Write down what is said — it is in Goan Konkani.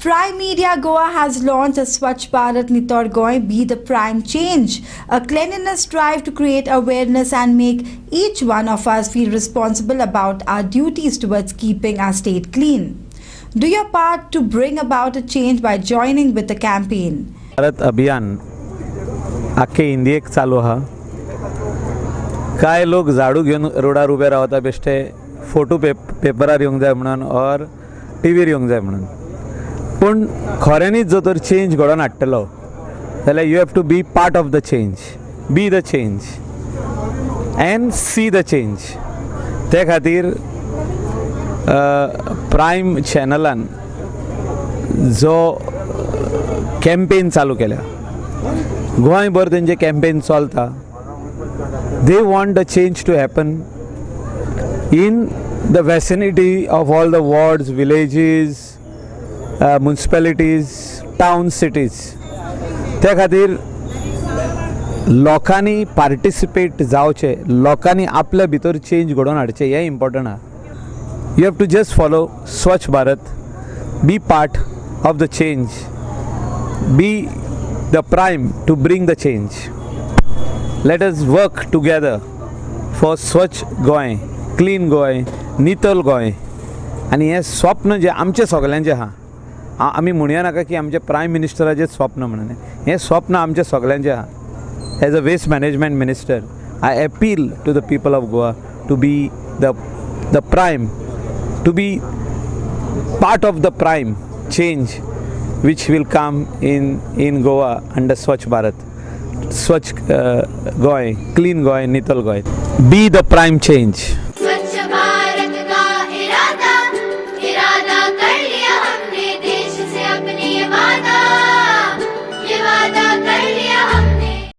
Prime Media Goa has launched a Swachh Bharat Nitor Goa Be the Prime Change, a cleanliness drive to create awareness and make each one of us feel responsible about our duties towards keeping our state clean. Do your part to bring about a change by joining with the campaign. Bharat अभियान आख्खे इंडियेक चालू आहा. कांय लोक झाडू घेवन रोडार उबे रावता बेश्टे फोटो पेपरार येवंक जाय म्हणून ऑर टिवीर येवंक जाय म्हणून, पूण खऱ्यांनीच जर तर चेंज घडोवन हाडटलो जाल्यार you have to be part of the change, be the change and see the change. ते खातीर प्रायम चॅनलान जो कॅम्पेन चालू केल्या, गोंयभर तेंचे कॅम्पेन चलता. They want the change to happen in the vicinity of all the wards, villages, municipalities, town, cities. त्या खातीर लोकांनी पार्टिसिपेट जावचें, लोकांनी आपल्या भितर चेंज घडोवन हाडचें, हें इम्पॉर्टंट आहा. You have to just follow Swachh Bharat, be part of the change, be the prime to bring the change. Let us work together for Swachh Goa, clean Goa, नितळ गोंय. आनी हें स्वप्न जें आमचें सगल्यांचें आहा, आमी म्हणया नाका की आमचें प्रायम मिनिस्टराचें स्वप्न म्हणून, हें स्वप्न आमचें सगल्यांचें आहा. As a waste management minister, I appeal to the people of Goa to be the prime, to be part of the prime change which will come in Goa under Swachh Bharat, Swachh Goa, clean Goa, नितळ Goa. Be the prime change. स्वच्छ भारत का इरादा, इरादा कर लिया हमने देश से अपने ये वादा, ये वादा कर लिया.